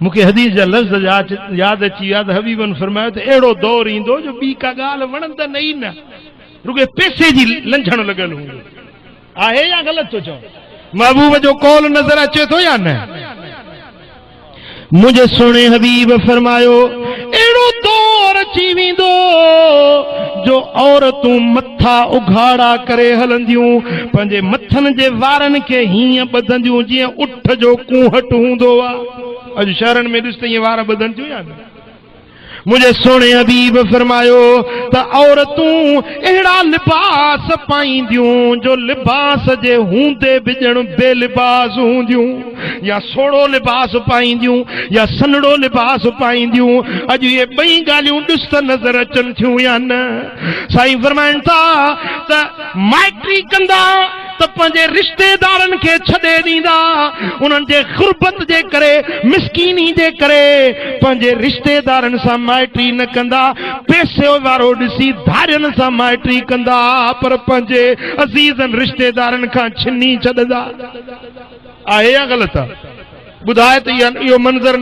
मूंखे हदीस जा लफ़्ज़ यादि अची विया त हबीबनि फरमायो त अहिड़ो दौर ईंदो जो ॿी का ॻाल्हि वणंदनि ई न, रुॻे पैसे जी लंझण लॻल हूंदो। आहे या ग़लति थो चवां? महबूब जो कौल नज़र अचे थो या न? मुंहिंजे सुहिणे हबीब फरमायो अहिड़ो दौर अची वेंदो जो औरतूं मथा उघाड़ा करे हलंदियूं, पंहिंजे मथनि जे वारनि खे हीअं ॿधंदियूं जीअं उठ जो कूहट हूंदो आहे। अॼु शहरनि में ॾिस त ईअं वार ॿधनि थियूं या न? मुंहिंजे सुहिणे हबीब फरमायो त औरतूं अहिड़ा लिबास पाईंदियूं जो लिबास जे हूंदे बि ॼण बेलिबास हूंदियूं, या सोड़ो लिबास पाईंदियूं या सनड़ो लिबास पाईंदियूं। अॼु इहे ॿई ॻाल्हियूं ॾिस त नज़र अचनि थियूं या न? साईं फरमाइनि था त माइटी कंदा त पंहिंजे रिश्तेदारनि खे छॾे ॾींदा, उन्हनि जे ग़ुरबत जे करे मिसकीनी जे करे पंहिंजे रिश्तेदारनि सां माइटी न कंदा, पैसे वारो ॾिसी धारियनि सां माइटी कंदा, पर पंहिंजे अज़ीज़नि रिश्तेदारनि खां छिनी छॾंदा। आहे या ग़लति आहे? ॿुधाए त इहो मंज़र।